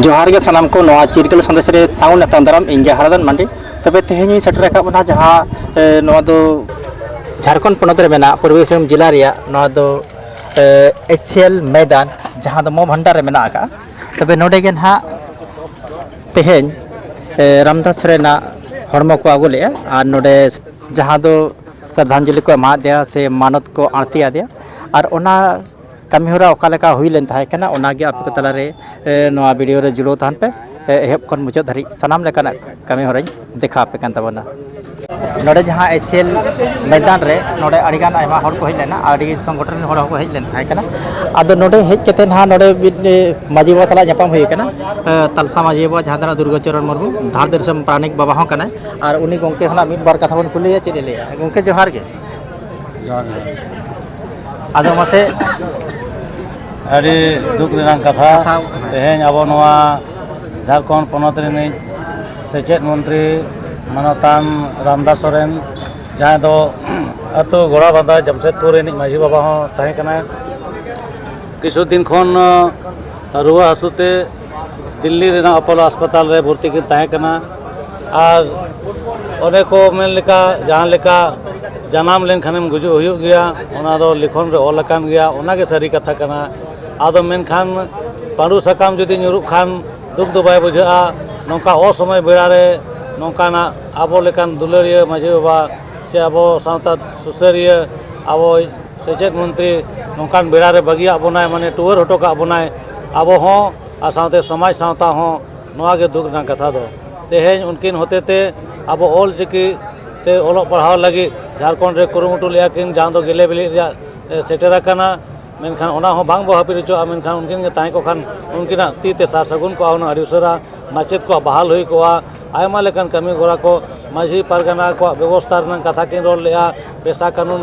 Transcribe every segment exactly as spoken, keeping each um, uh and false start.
ᱡᱚᱦᱟᱨ ᱜᱮ ᱥᱟᱱᱟᱢ ᱠᱚ, ᱱᱚᱣᱟ ᱪᱤᱨᱜᱟᱹᱞ ᱥᱟᱸᱫᱮᱥ ᱨᱮ ᱥᱟᱹᱜᱩᱱ ᱟᱛᱟᱝ ᱫᱟᱨᱟᱢ᱾ ᱤᱧ ᱜᱮ ᱦᱟᱨᱟᱫᱟᱱ ᱢᱟᱱᱰᱤ᱾ ᱛᱚᱵᱮ ᱛᱮᱦᱮᱧ ᱤᱧ ᱥᱮᱴᱮᱨ ᱟᱠᱟᱫ ᱵᱚᱱᱟ ᱡᱟᱦᱟᱸ, ᱮ, ᱱᱚᱣᱟ ᱫᱚ ᱡᱷᱟᱲᱠᱷᱚᱸᱰ ᱯᱚᱱᱚᱛ ᱨᱮ ᱢᱮᱱᱟᱜ ᱯᱩᱨᱵᱤ ᱥᱤᱝᱵᱷᱩᱢ ᱡᱮᱞᱟ ᱨᱮᱭᱟᱜ ᱱᱚᱣᱟ ᱫᱚ, ᱮ, ᱮᱥᱤᱭᱟᱞ ᱢᱚᱭᱫᱟᱱ, ᱡᱟᱦᱟᱸ ᱫᱚ ᱢᱚ ᱵᱷᱟᱱᱰᱟᱨ ᱨᱮ ᱢᱮᱱᱟᱜ ᱟᱠᱟᱫᱼᱟ᱾ ᱛᱚᱵᱮ ᱱᱚᱰᱮ ᱜᱮ ᱱᱟᱦᱟᱜ ᱛᱮᱦᱮᱧ, ᱮ, ᱨᱟᱢᱫᱟᱥ ᱨᱮᱱᱟᱜ ᱦᱚᱲᱢᱚ ᱠᱚ ᱟᱹᱜᱩ ᱞᱮᱫᱼᱟ ᱟᱨ ᱱᱚᱰᱮ ᱡᱟᱦᱟᱸ ᱫᱚ ᱥᱨᱟᱫᱷᱟᱧᱡᱚᱞᱤ ᱠᱚ ᱮᱢᱟᱫᱮᱭᱟ ᱥᱮ ᱢᱟᱱᱚᱛ ᱠᱚ ᱟᱬᱛᱤ ᱟᱫᱮᱭᱟ᱾ ᱟᱨ ᱚᱱᱟ ᱠᱟᱹᱢᱤ ᱦᱚᱨᱟ ᱚᱠᱟ ᱞᱮᱠᱟ ᱦᱩᱭ ᱞᱮᱱ ᱛᱟᱦᱮᱸ ᱠᱟᱱᱟ, ᱚᱱᱟ ᱜᱮ ᱟᱯᱮ ᱠᱚ ᱛᱟᱞᱟᱨᱮ, ᱮ, ᱱᱚᱣᱟ ᱵᱷᱤᱰᱤᱭᱳ ᱨᱮ ᱡᱩᱲᱟᱹᱣ ᱛᱟᱦᱮᱱ ᱯᱮ᱾ ᱮ, ᱮᱦᱚᱵ ᱠᱷᱚᱱ ᱢᱩᱪᱟᱹᱫ ᱫᱷᱟᱹᱨᱤᱡ ᱥᱟᱱᱟᱢ ᱞᱮᱠᱟᱱᱟᱜ ᱠᱟᱹᱢᱤ ᱦᱚᱨᱟᱧ ᱫᱮᱠᱷᱟᱣ ᱟᱯᱮ ᱠᱟᱱ ᱛᱟᱵᱚᱱᱟ᱾ ᱱᱚᱰᱮ ᱡᱟᱦᱟᱸ ᱮᱥᱤᱭᱟᱞ ᱢᱚᱭᱫᱟᱱ ᱨᱮ ᱱᱚᱰᱮ ᱟᱹᱰᱤᱜᱟᱱ ᱟᱭᱢᱟ ᱦᱚᱲ ᱠᱚ ᱦᱮᱡ ᱞᱮᱱᱟ, ᱟᱹᱰᱤ ᱥᱚᱝᱜᱚᱴᱷᱚᱱ ᱨᱮᱱ ᱦᱚᱲ ᱦᱚᱸᱠᱚ ᱦᱮᱡ ᱞᱮᱱ ᱛᱟᱦᱮᱸ ᱠᱟᱱᱟ᱾ ᱟᱫᱚ ᱱᱚᱰᱮ ᱦᱮᱡ ᱠᱟᱛᱮ ᱱᱟᱦᱟᱜ ᱱᱚᱰᱮ ᱢᱤᱫ, ᱮ, ᱢᱟᱹᱡᱷᱤ ᱵᱟᱵᱟ ᱥᱟᱞᱟᱜ ᱧᱟᱯᱟᱢ ᱦᱩᱭ ᱠᱟᱱᱟ᱾ ᱮ, ᱛᱟᱞᱥᱟ ᱢᱟᱹᱡᱷᱤ ᱵᱟᱵᱟ, ᱡᱟᱦᱟᱸ ᱫᱚ ᱫᱩᱨᱜᱟᱪᱚᱨᱚᱱ ᱢᱩᱨᱢᱩ, ᱫᱷᱟᱲ ᱫᱤᱥᱚᱢ ᱯᱟᱨᱟᱱᱤᱠ ᱵᱟᱵᱟ ᱦᱚᱸ ᱠᱟᱱᱟᱭ, ᱟᱨ ᱩᱱᱤ ᱜᱚᱢᱠᱮ ᱠᱷᱚᱱᱟᱜ ᱢᱤᱫ ᱵᱟᱨ ᱠᱟᱛᱷᱟ ᱵᱚᱱ ᱠᱩᱞᱤᱭᱟ, ᱪᱮᱫ ᱮ ᱞᱟᱹᱭᱟ᱾ ᱜᱚᱢᱠᱮ, ᱡᱚᱦᱟᱨ ᱜᱮ᱾ ᱡᱚᱦᱟᱨ ᱜᱮ᱾ ᱟᱫᱚ ᱢᱟᱥᱮ᱾ ᱟᱹᱰᱤ ᱫᱩᱠ ᱨᱮᱱᱟᱜ ᱠᱟᱛᱷᱟ᱾ ᱠᱟᱛᱷᱟ᱾ ᱛᱮᱦᱮᱧ ᱟᱵᱚ ᱱᱚᱣᱟ ᱡᱷᱟᱲᱠᱷᱚᱸᱰ ᱯᱚᱱᱚᱛ ᱨᱤᱱᱤᱡ ᱥᱮᱪᱮᱫ ᱢᱚᱱᱛᱨᱤ ᱢᱟᱱᱚᱛᱟᱱ ᱨᱟᱢᱫᱟᱥ ᱥᱚᱨᱮᱱ, ᱡᱟᱦᱟᱸᱭ ᱫᱚ ᱟᱹᱛᱩ ᱜᱚᱲᱟᱵᱟᱸᱫᱷᱟ ᱡᱟᱢᱥᱮᱫᱽᱯᱩᱨ ᱨᱤᱱᱤᱡ ᱢᱟᱹᱡᱷᱤ ᱵᱟᱵᱟ ᱦᱚᱸ ᱛᱟᱦᱮᱸ ᱠᱟᱱᱟᱭ, ᱠᱤᱪᱷᱩ ᱫᱤᱱ ᱠᱷᱚᱱ ᱨᱩᱣᱟᱹ ᱦᱟᱹᱥᱩ ᱛᱮ ᱫᱤᱞᱞᱤ ᱨᱮᱱᱟᱜ ᱟᱯᱳᱞᱳ ᱦᱟᱥᱯᱟᱛᱟᱞ ᱨᱮ ᱵᱷᱚᱨᱛᱤ ᱠᱤᱱ ᱛᱟᱦᱮᱸ ᱠᱟᱱᱟ᱾ ᱟᱨ ᱚᱱᱮ ᱠᱚ ᱢᱮᱱ ᱞᱮᱠᱟ, ᱡᱟᱦᱟᱸ ᱞᱮᱠᱟ ᱡᱟᱱᱟᱢ ᱞᱮᱱᱠᱷᱟᱱᱮᱢ ᱜᱩᱡᱩᱜ ᱦᱩᱭᱩᱜ ᱜᱮᱭᱟ, ᱚᱱᱟ ᱫᱚ ᱞᱤᱠᱷᱚᱱ ᱨᱮ ᱚᱞ ᱟᱠᱟᱱ ᱜᱮᱭᱟ, ᱚᱱᱟᱜᱮ ᱥᱟᱹᱨᱤ ᱠᱟᱛᱷᱟ ᱠᱟᱱᱟ᱾ ᱟᱫᱚ ᱢᱮᱱᱠᱷᱟᱱ ᱯᱟᱺᱰᱩ ᱥᱟᱠᱟᱢ ᱡᱩᱫᱤ ᱧᱩᱨᱩᱜ ᱠᱷᱟᱱ ᱫᱩᱠ ᱫᱚ ᱵᱟᱭ ᱵᱩᱡᱷᱟᱹᱜᱼᱟ᱾ ᱱᱚᱝᱠᱟ ᱚᱥᱚᱢᱚᱭ ᱵᱮᱲᱟ ᱨᱮ ᱱᱚᱝᱠᱟᱱᱟᱜ ᱟᱵᱚ ᱞᱮᱠᱟᱱ ᱫᱩᱞᱟᱹᱲᱤᱭᱟᱹ ᱢᱟᱹᱡᱷᱤ ᱵᱟᱵᱟ ᱥᱮ ᱟᱵᱚ ᱥᱟᱶᱛᱟ ᱥᱩᱥᱟᱹᱨᱤᱭᱟᱹ, ᱟᱵᱚ ᱥᱮᱪᱮᱫ ᱢᱚᱱᱛᱨᱤ ᱱᱚᱝᱠᱟᱱ ᱵᱮᱲᱟ ᱨᱮ ᱵᱟᱹᱜᱤᱭᱟᱜ ᱵᱚᱱᱟᱭ, ᱢᱟᱱᱮ ᱴᱩᱣᱟᱹᱨ ᱦᱚᱴᱚ ᱠᱟᱜ ᱵᱚᱱᱟᱭ, ᱟᱵᱚ ᱦᱚᱸ ᱟᱨ ᱥᱟᱶᱛᱮ ᱥᱚᱢᱟᱡᱽ ᱥᱟᱶᱛᱟ ᱦᱚᱸ᱾ ᱱᱚᱣᱟ ᱜᱮ ᱫᱩᱠ ᱨᱮᱱᱟᱜ ᱠᱟᱛᱷᱟ ᱫᱚ᱾ ᱛᱮᱦᱮᱧ ᱩᱱᱠᱤᱱ ᱦᱚᱛᱮ ᱛᱮ ᱟᱵᱚ ᱚᱞ ᱪᱤᱠᱤ ᱛᱮ ᱚᱞᱚᱜ ᱯᱟᱲᱦᱟᱣ ᱞᱟᱹᱜᱤᱫ ᱡᱷᱟᱲᱠᱷᱚᱸᱰ ᱨᱮ ᱠᱩᱨᱩᱢᱩᱴᱩ ᱞᱮᱫᱼᱟ ᱠᱤᱱ, ᱡᱟᱦᱟᱸ ᱫᱚ ᱜᱮᱞᱮ ᱵᱤᱞᱤᱜ ᱨᱮᱭᱟᱜ, ᱮ, ᱥᱮᱴᱮᱨ ᱟᱠᱟᱱᱟ᱾ ᱢᱮᱱᱠᱷᱟᱱ ᱚᱱᱟ ᱦᱚᱸ ᱵᱟᱝ ᱵᱚ ᱦᱟᱹᱯᱤᱫ ᱦᱚᱪᱚᱣᱟᱜᱼᱟ᱾ ᱢᱮᱱᱠᱷᱟᱱ ᱩᱱᱠᱤᱱ ᱜᱮ ᱛᱟᱦᱮᱸ ᱠᱚᱜ ᱠᱷᱟᱱ ᱩᱱᱠᱤᱱᱟᱜ ᱛᱤ ᱛᱮ ᱥᱟᱨ ᱥᱟᱹᱜᱩᱱ ᱠᱚᱜᱼᱟ, ᱦᱩᱱᱟᱹᱝ ᱟᱹᱰᱤ ᱩᱥᱟᱹᱨᱟ ᱢᱟᱪᱮᱫ ᱠᱚᱣᱟᱜ ᱵᱟᱦᱟᱞ ᱦᱩᱭ ᱠᱚᱜᱼᱟ᱾ ᱟᱭᱢᱟ ᱞᱮᱠᱟᱱ ᱠᱟᱹᱢᱤ ᱦᱚᱨᱟ ᱠᱚ ᱢᱟᱹᱡᱷᱤ ᱯᱟᱨᱜᱟᱱᱟ ᱠᱚᱣᱟᱜ ᱵᱮᱵᱚᱥᱛᱷᱟ ᱨᱮᱱᱟᱜ ᱠᱟᱛᱷᱟ ᱠᱤᱱ ᱨᱚᱲ ᱞᱮᱫᱼᱟ, ᱯᱮᱥᱟ ᱠᱟᱹᱱᱩᱱ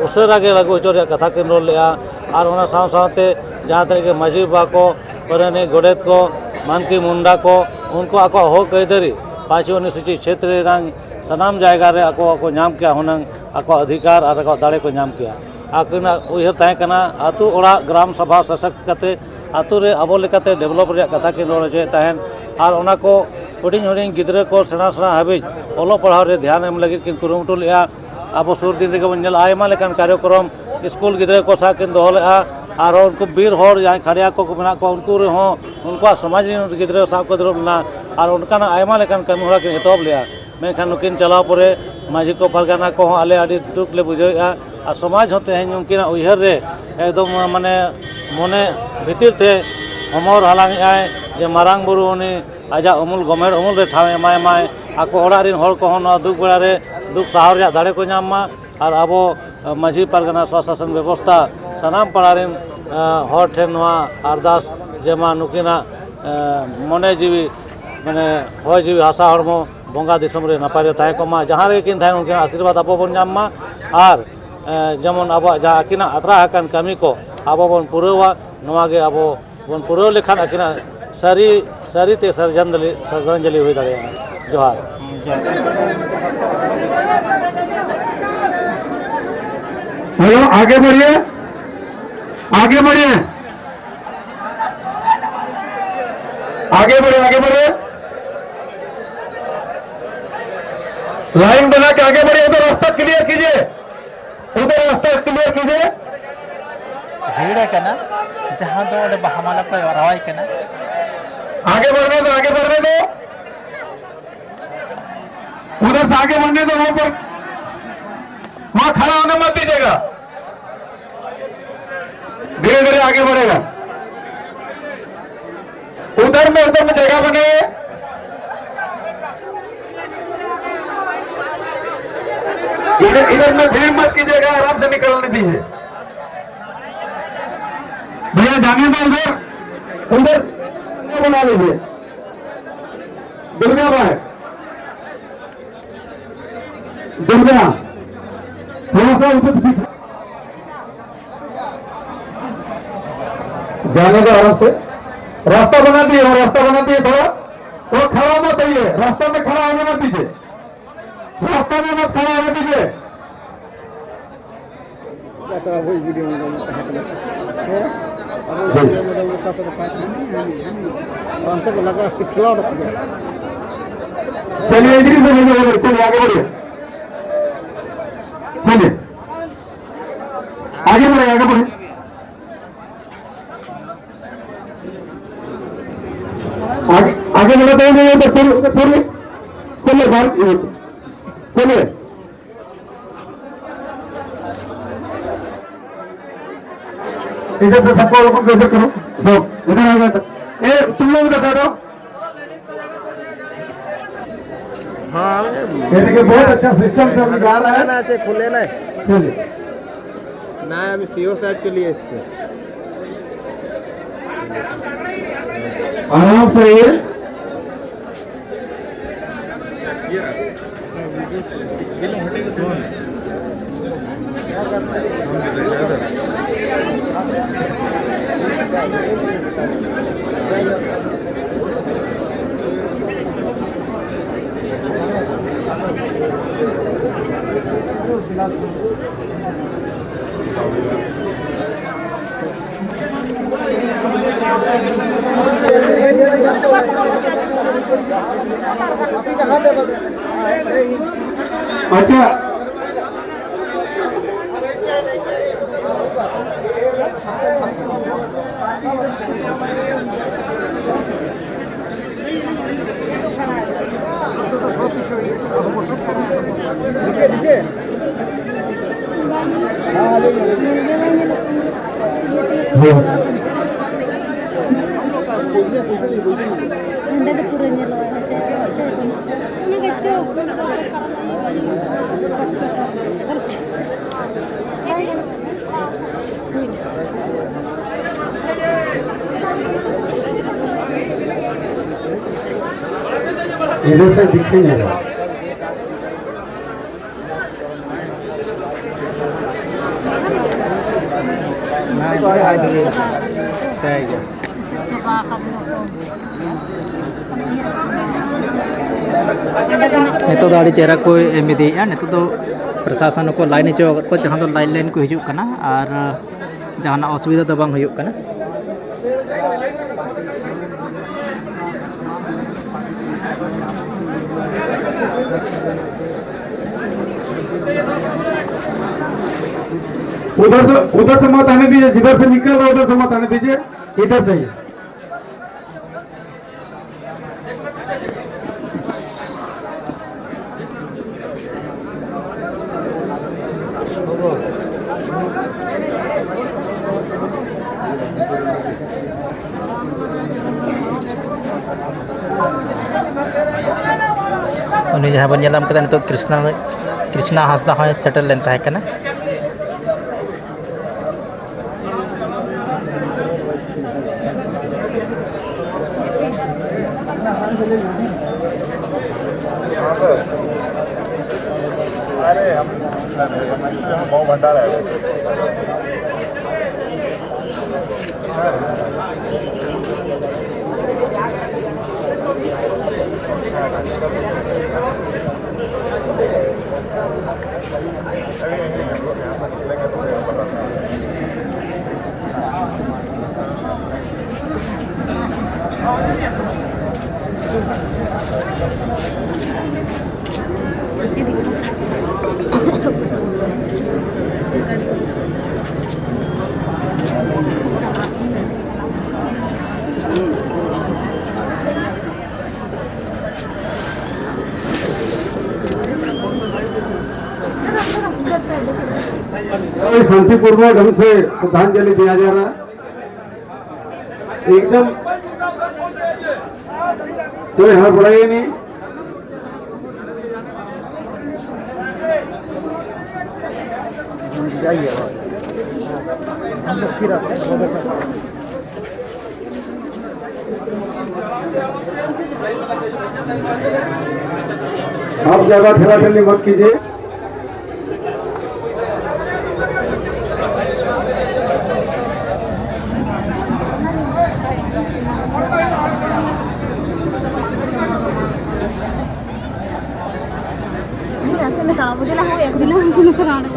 ᱩᱥᱟᱹᱨᱟ ᱜᱮ ᱞᱟᱹᱜᱩ ᱦᱚᱪᱚ ᱨᱮᱭᱟᱜ ᱠᱟᱛᱷᱟ ᱠᱤᱱ ᱨᱚᱲ ᱞᱮᱫᱼᱟ᱾ ᱟᱨ ᱚᱱᱟ ᱥᱟᱶ ᱥᱟᱶᱛᱮ ᱡᱟᱦᱟᱸ ᱛᱤᱱᱟᱹᱜ ᱜᱮ ᱢᱟᱹᱡᱷᱤ ᱵᱟᱵᱟ ᱠᱚ, ᱯᱟᱨᱟᱱᱤᱠ, ᱜᱚᱰᱮᱛ ᱠᱚ, ᱢᱟᱱᱠᱤ ᱢᱩᱱᱰᱟ ᱠᱚ, ᱩᱱᱠᱩ ᱟᱠᱚᱣᱟᱜ ᱦᱚᱠ ᱟᱹᱭᱫᱟᱹᱨᱤ ᱯᱟᱸᱪ ᱚᱱᱩᱥᱩᱪᱤ ᱪᱷᱮᱛᱨᱚ ᱨᱮᱱᱟᱜ ᱥᱟᱱᱟᱢ ᱡᱟᱭᱜᱟ ᱨᱮ ᱟᱠᱚ ᱠᱚ ᱧᱟᱢ ᱠᱮᱭᱟ, ᱦᱩᱱᱟᱹᱝ ᱟᱠᱚᱣᱟᱜ ᱚᱫᱷᱤᱠᱟᱨ ᱟᱨ ᱟᱠᱚᱣᱟᱜ ᱫᱟᱲᱮ ᱠᱚ ᱧᱟᱢ ᱠᱮᱭᱟ᱾ ᱟᱹᱠᱤᱱᱟᱜ ᱩᱭᱦᱟᱹᱨ ᱛᱟᱦᱮᱸ ᱠᱟᱱᱟ, ᱟᱹᱛᱩ ᱚᱲᱟᱜ ᱜᱨᱟᱢ ᱥᱟᱵᱷᱟ ᱥᱟᱥᱚᱠᱛ ᱠᱟᱛᱮ ᱟᱛᱳ ᱨᱮ ᱟᱵᱚ ᱞᱮᱠᱟᱛᱮ ᱰᱮᱵᱷᱞᱚᱯ ᱨᱮᱭᱟᱜ ᱠᱟᱛᱷᱟ ᱠᱤᱱ ᱨᱚᱲ ᱦᱚᱪᱚᱭᱮᱫ ᱛᱟᱦᱮᱸᱫ᱾ ᱟᱨ ᱚᱱᱟ ᱠᱚ ᱦᱩᱰᱤᱧ ᱦᱩᱰᱤᱧ ᱜᱤᱫᱽᱨᱟᱹ ᱠᱚ ᱥᱮᱬᱟ ᱥᱮᱬᱟ ᱦᱟᱹᱵᱤᱡ ᱚᱞᱚᱜ ᱯᱟᱲᱦᱟᱣ ᱨᱮ ᱫᱷᱮᱭᱟᱱ ᱮᱢ ᱞᱟᱹᱜᱤᱫ ᱠᱤᱱ ᱠᱩᱨᱩᱢᱩᱴᱩ ᱞᱮᱫᱼᱟ᱾ ᱟᱵᱚ ᱥᱩᱨ ᱫᱤᱱ ᱨᱮᱜᱮ ᱵᱚᱱ ᱧᱮᱞᱟ, ᱟᱭᱢᱟ ᱞᱮᱠᱟᱱ ᱠᱟᱨᱭᱚᱠᱨᱚᱢ ᱥᱠᱩᱞ ᱜᱤᱫᱽᱨᱟᱹ ᱠᱚ ᱥᱟᱶ ᱠᱤᱱ ᱫᱚᱦᱚ ᱞᱮᱫᱼᱟ᱾ ᱟᱨᱦᱚᱸ ᱩᱱᱠᱩ ᱵᱤᱨ ᱦᱚᱲ ᱡᱟᱦᱟᱸᱭ ᱠᱷᱟᱲᱭᱟ ᱠᱚ ᱢᱮᱱᱟᱜ ᱠᱚᱣᱟ, ᱩᱱᱠᱩ ᱨᱮᱦᱚᱸ ᱩᱱᱠᱩᱣᱟᱜ ᱥᱚᱢᱟᱡᱽ ᱨᱮᱱ ᱜᱤᱫᱽᱨᱟᱹ ᱥᱟᱶ ᱠᱚ ᱫᱩᱲᱩᱵ ᱞᱮᱱᱟ᱾ ᱟᱨ ᱚᱱᱠᱟᱱᱟᱜ ᱟᱭᱢᱟ ᱞᱮᱠᱟᱱ ᱠᱟᱹᱢᱤ ᱦᱚᱨᱟ ᱠᱤᱱ ᱮᱛᱚᱦᱚᱵ ᱞᱮᱫᱼᱟ᱾ ᱢᱮᱱᱠᱷᱟᱱ ᱱᱩᱠᱤᱱ ᱪᱟᱞᱟᱣ ᱯᱚᱨᱮ ᱢᱟᱹᱡᱷᱤ ᱠᱚ ᱯᱟᱨᱜᱟᱱᱟ ᱠᱚᱦᱚᱸ ᱟᱞᱮ ᱟᱹᱰᱤ ᱫᱩᱠ ᱞᱮ ᱵᱩᱡᱷᱟᱹᱣᱮᱫᱼᱟ᱾ ᱟᱨ ᱥᱚᱢᱟᱡᱽ ᱦᱚᱸ ᱛᱮᱦᱮᱧ ᱩᱱᱠᱤᱱᱟᱜ ᱩᱭᱦᱟᱹᱨ ᱨᱮ ᱮᱠᱫᱚᱢ ᱢᱟᱱᱮ ᱢᱚᱱᱮ ᱵᱷᱤᱛᱤᱨ ᱛᱮ ᱦᱚᱢᱚᱨ ᱦᱟᱞᱟᱝ ᱮᱫᱟᱭ ᱡᱮ ᱢᱟᱨᱟᱝ ᱵᱩᱨᱩ ᱩᱱᱤ ᱟᱡᱟᱜ ᱩᱢᱩᱞ ᱜᱚᱢᱮᱲ ᱩᱢᱩᱞ ᱨᱮ ᱴᱷᱟᱶ ᱮᱢᱟᱭ ᱢᱟᱭ᱾ ᱟᱠᱚ ᱚᱲᱟᱜ ᱨᱮᱱ ᱦᱚᱲ ᱠᱚᱦᱚᱸ ᱱᱚᱣᱟ ᱫᱩᱠ ᱵᱮᱲᱟ ᱨᱮ ᱫᱩᱠ ᱥᱟᱦᱟᱣ ᱨᱮᱭᱟᱜ ᱫᱟᱲᱮ ᱠᱚ ᱧᱟᱢ ᱢᱟ᱾ ᱟᱨ ᱟᱵᱚ, ᱟᱸ, ᱢᱟᱹᱡᱷᱤ ᱯᱟᱨᱜᱟᱱᱟ ᱥᱚᱥᱟᱥᱚᱱ ᱵᱮᱵᱚᱥᱛᱷᱟ ᱥᱟᱱᱟᱢ ᱯᱟᱲᱟ ᱨᱮᱱ, ᱟᱸ, ᱦᱚᱲ ᱴᱷᱮᱱ ᱱᱚᱣᱟ ᱟᱨᱫᱟᱥ ᱡᱮ ᱢᱟ ᱱᱩᱠᱤᱱᱟᱜ, ᱟᱸ, ᱢᱚᱱᱮ ᱡᱤᱣᱤ, ᱢᱟᱱᱮ ᱦᱚᱭ ᱡᱤᱣᱤ ᱦᱟᱥᱟ ᱦᱚᱲᱢᱚ ᱵᱚᱸᱜᱟ ᱫᱤᱥᱚᱢ ᱨᱮ ᱱᱟᱯᱟᱭ ᱨᱮ ᱛᱟᱦᱮᱸ ᱠᱚᱜ ᱢᱟ, ᱡᱟᱦᱟᱸ ᱨᱮᱜᱮ ᱠᱤᱱ ᱛᱟᱦᱮᱱ ᱩᱱᱠᱤᱱᱟᱜ ᱟᱥᱤᱨᱵᱟᱫᱽ ᱟᱵᱚ ᱵᱚᱱ ᱧᱟᱢ ᱢᱟ᱾ ᱟᱨ, ᱟᱸ, ᱡᱮᱢᱚᱱ ᱟᱵᱚᱣᱟᱜ ᱡᱟᱦᱟᱸ ᱟᱹᱠᱤᱱᱟᱜ ᱟᱛᱨᱟ ᱟᱠᱟᱱ ᱠᱟᱹᱢᱤ ᱠᱚ ᱟᱵᱚ ᱵᱚᱱ ᱯᱩᱨᱟᱹᱣᱟ, ᱱᱚᱣᱟ ᱜᱮ ᱟᱵᱚ ᱵᱚᱱ ᱯᱩᱨᱟᱹᱣ ᱞᱮᱠᱷᱟᱱ ᱟᱹᱠᱤᱱᱟᱜ ᱥᱟᱹᱨᱤ, ᱥᱟᱹᱨᱤᱛᱮ ᱥᱟᱨᱡᱟᱱᱫᱟᱞᱤ-, ᱥᱨᱟᱫᱷᱟᱧᱡᱚᱞᱤ ᱦᱩᱭ ᱫᱟᱲᱮᱭᱟᱜᱼᱟ᱾ ᱡᱚᱦᱟᱨ᱾ हेलो, आगे बढ़िए, आगे बढ़िए, आगे बढ़िए, आगे बढ़िए। लाइन बना के आगे बढ़िए, तो रास्ता क्लियर कीजिए। ᱩᱫᱷᱟᱨ ᱨᱟᱥᱛᱟ ᱠᱞᱤᱭᱟᱨ ᱠᱤᱡᱤᱭᱮ᱾ ᱵᱷᱤᱲ ᱟᱠᱟᱱᱟ, ᱡᱟᱦᱟᱸ ᱫᱚ ᱚᱸᱰᱮ ᱵᱟᱦᱟ ᱢᱟᱞᱟ ᱠᱚ ᱟᱨᱟᱣᱟᱭ ᱠᱟᱱᱟ᱾ आगे बढ़ने दो, आगे बढ़ने दो। उधर से आगे बढ़ने दो, वहां पर, वहां खड़ा होने मत दीजिएगा। धीरे धीरे आगे बढ़ेगा। उधर में एकदम जगह बनाइए। इधर, इधर में भीड़ मत कीजिएगा, आराम से निकलने दीजिए। भैया जाने दो उधर, उधर बना लीजिए। दुर्गा भाई, दुर्गा, थोड़ा सा उधर पीछे जाने दो आराम से। रास्ता बना दिए, वो रास्ता बना दिए थोड़ा। वो खड़ा मत होइए, रास्ता में खड़ा होने मत दीजिए। रास्ता में मत खड़ा होने दीजिए। ᱵᱟᱛᱨᱟᱣ ᱦᱩᱭ ᱵᱷᱤᱰᱤᱭᱳ ᱧᱮᱞ ᱢᱮ, ᱛᱟᱦᱮᱸ ᱠᱟᱱᱟ᱾ ᱦᱮᱸ? ᱦᱳᱭ᱾ ᱪᱚᱞᱤᱭᱮ, ᱤᱫᱨᱤᱥ ᱵᱷᱟᱭ, ᱪᱚᱞᱤᱭᱮ, ᱟᱜᱮ ᱵᱟᱲᱷᱤᱭᱮ᱾ ᱪᱚᱞᱤᱭᱮ, ᱟᱜᱮ ᱵᱟᱲᱷᱤᱭᱮ, ᱟᱜᱮ ᱵᱟᱲᱷᱤᱭᱮ᱾ ᱟᱜᱮ, ᱟᱜᱮ ᱵᱟᱲᱷᱤᱭᱮ, ᱪᱚᱞᱤᱭᱮ, ᱪᱚᱞᱤᱭᱮ, ᱪᱚᱞᱤᱭᱮ, ᱵᱟᱨ, ᱪᱚᱞᱤᱭᱮ᱾ इधर से सबको लोगों को इधर करो, सब इधर आ जाओ। ए, तुम लोग इधर से हटो। हाँ, ये देखिए, बहुत अच्छा सिस्टम से अभी जा रहा है। ना, अच्छे खुले ना। चलिए। ना, अभी सीओ साहब के लिए इससे। आराम से रहिए। अच्छा। ᱱᱚᱸᱰᱮ ᱫᱚ ᱯᱩᱨᱟᱹ ᱧᱮᱞᱚᱜᱼᱟ, ᱦᱮᱸ ᱥᱮ? ᱚᱱᱟ ᱜᱮ ᱪᱚ᱾ ᱤᱫᱤ ᱥᱮ ᱫᱤᱠᱷᱤ ᱧᱮᱞᱚᱜᱼᱟ᱾ ᱱᱤᱛᱚᱜ ᱫᱚ ᱟᱹᱰᱤ ᱪᱮᱦᱨᱟ ᱠᱚ ᱮᱢ ᱤᱫᱤᱭᱮᱫᱼᱟ᱾ ᱱᱤᱛᱚᱜ ᱫᱚ ᱯᱨᱚᱥᱟᱥᱚᱱ ᱦᱚᱸᱠᱚ ᱞᱟᱭᱤᱱ ᱦᱚᱪᱚ ᱟᱠᱟᱫ ᱠᱚᱣᱟ, ᱡᱟᱦᱟᱸ ᱫᱚ ᱞᱟᱭᱤᱱ ᱞᱟᱭᱤᱱ ᱠᱚ ᱦᱤᱡᱩᱜ ᱠᱟᱱᱟ ᱟᱨ ᱡᱟᱦᱟᱱᱟᱜ ᱚᱥᱩᱵᱤᱫᱷᱟ ᱫᱚ ᱵᱟᱝ ᱦᱩᱭᱩᱜ ᱠᱟᱱᱟ᱾ उधर से, उधर से मत आने दीजिए, जिधर से निकल रहा है उधर से मत आने दीजिए, इधर से ही। ᱩᱱᱤ ᱡᱟᱦᱟᱸ ᱵᱚᱱ ᱧᱮᱞ ᱧᱟᱢ ᱠᱮᱫᱟ ᱱᱤᱛᱚᱜ, ᱠᱨᱤᱥᱱᱟ, ᱠᱨᱤᱥᱱᱟ ᱦᱟᱸᱥᱫᱟ ᱦᱚᱸᱭ ᱥᱮᱴᱮᱨ ᱞᱮᱱ ᱛᱟᱦᱮᱸ ᱠᱟᱱᱟ᱾ अरे, हम, हम बहुत भंडारा है। शांतिपूर्वक ढंग से श्रद्धांजलि दिया जा रहा है। एकदम कोई हड़बड़ाइए नहीं। आप ज्यादा ठेला ठेली मत कीजिए। Mira, se me acabó de la joya, de la se me acabó.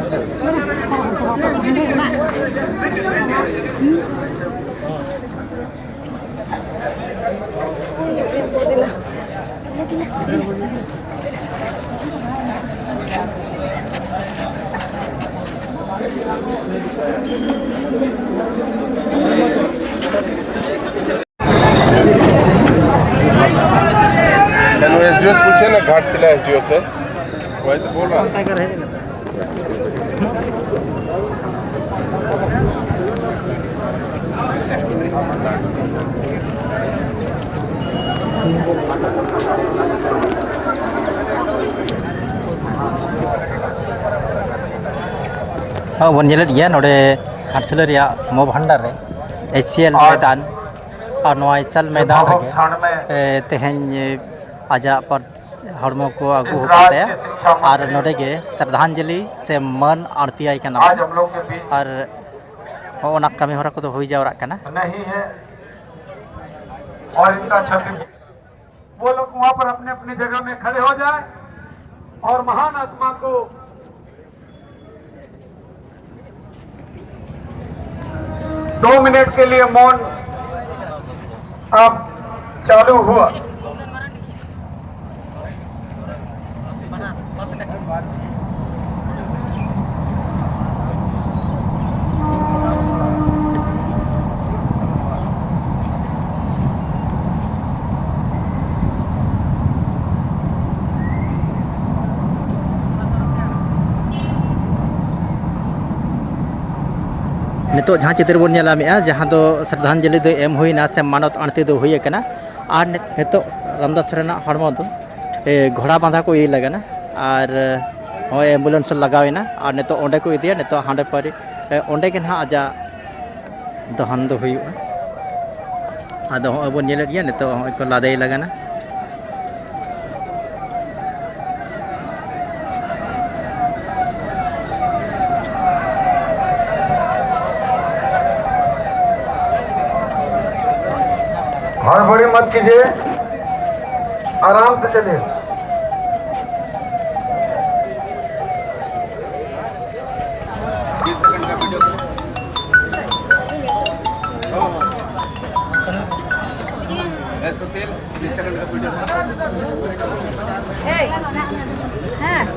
चलो, एसडीओ से पूछे ना, घाटशिला एसडीओ से, वही तो बोल रहा हूँ। ᱦᱚᱸ, ᱵᱚᱱ ᱧᱮᱞᱮᱫ ᱜᱮᱭᱟ ᱱᱚᱰᱮ ᱜᱷᱟᱴᱥᱤᱞᱟᱹ ᱨᱮᱭᱟᱜ ᱢᱚ ᱵᱷᱟᱱᱰᱟᱨ ᱨᱮ ᱮᱥᱤᱭᱟᱞ ᱢᱚᱭᱫᱟᱱ, ᱟᱨ ᱱᱚᱣᱟ ᱮᱥᱤᱭᱟᱞ ᱢᱚᱭᱫᱟᱱ ᱨᱮᱜᱮ, ᱮ, ᱛᱮᱦᱮᱧ, ᱮ, ᱟᱡᱟᱜ ᱯᱟᱨ-, ᱦᱚᱲᱢᱚ ᱠᱚ ᱟᱹᱜᱩ ᱦᱚᱴᱚ ᱠᱟᱫᱟ᱾ ᱟᱨ ᱱᱚᱰᱮ ᱜᱮ ᱥᱨᱟᱫᱷᱟᱧᱡᱚᱞᱤ ᱥᱮ ᱢᱟᱹᱱ ᱟᱬᱛᱤᱭᱟᱭ ᱠᱟᱱᱟ ᱵᱚᱱ᱾ ᱟᱨ ᱦᱚᱸ, ᱚᱱᱟ ᱠᱟᱹᱢᱤ ᱦᱚᱨᱟ ᱠᱚᱫᱚ ᱦᱩᱭ ᱡᱟᱣᱨᱟᱜ ᱠᱟᱱᱟ᱾ और इनका छत्तीस वो लोग वहां पर अपने अपनी जगह में खड़े हो जाए और महान आत्मा को दो मिनट के लिए मौन अब चालू हुआ। ᱱᱤᱛᱚᱜ ᱡᱟᱦᱟᱸ ᱪᱤᱛᱟᱹᱨ ᱵᱚᱱ ᱧᱮᱞ ᱧᱟᱢᱮᱜᱼᱟ, ᱡᱟᱦᱟᱸ ᱫᱚ ᱥᱨᱟᱫᱷᱟᱧᱡᱚᱞᱤ ᱫᱚ ᱮᱢ ᱦᱩᱭᱱᱟ ᱥᱮ ᱢᱟᱱᱚᱛ ᱟᱬᱛᱤ ᱫᱚ ᱦᱩᱭ ᱟᱠᱟᱱᱟ᱾ ᱟᱨ ᱱᱤ-, ᱱᱤᱛᱚᱜ ᱨᱟᱢᱫᱟᱥ ᱨᱮᱱᱟᱜ ᱦᱚᱲᱢᱚ ᱫᱚ, ᱮ, ᱜᱷᱚᱲᱟ ᱵᱟᱸᱫᱷᱟ ᱠᱚ ᱤᱫᱤ ᱞᱟᱜᱟᱱᱟ᱾ ᱟᱨ, ᱮ, ᱱᱚᱜᱼᱚᱭ ᱮᱢᱵᱩᱞᱮᱱᱥ ᱞᱟᱜᱟᱣ ᱮᱱᱟ᱾ ᱟᱨ ᱱᱤᱛᱚᱜ ᱚᱸᱰᱮ ᱠᱚ ᱤᱫᱤᱭᱟ᱾ ᱱᱤᱛᱚᱜ ᱦᱟᱸᱰᱮ ᱯᱟᱨᱤ, ᱮ, ᱚᱸᱰᱮ ᱜᱮ ᱱᱟᱦᱟᱜ ᱟᱡᱟᱜ ᱫᱚᱦᱚᱱ ᱫᱚ ᱦᱩᱭᱩᱜᱼᱟ᱾ ᱟᱫᱚ ᱦᱚᱸᱜᱼᱚᱭ ᱵᱚᱱ ᱧᱮᱞᱮᱫ ᱜᱮᱭᱟ, ᱱᱤᱛᱚᱜ ᱦᱚᱸᱜᱼᱚᱭ ᱠᱚ ᱞᱟᱫᱮᱭ ᱞᱟᱜᱟᱱᱟ᱾ हड़बड़ी मत कीजिए, आराम से चलिए। ᱦᱮᱸ᱾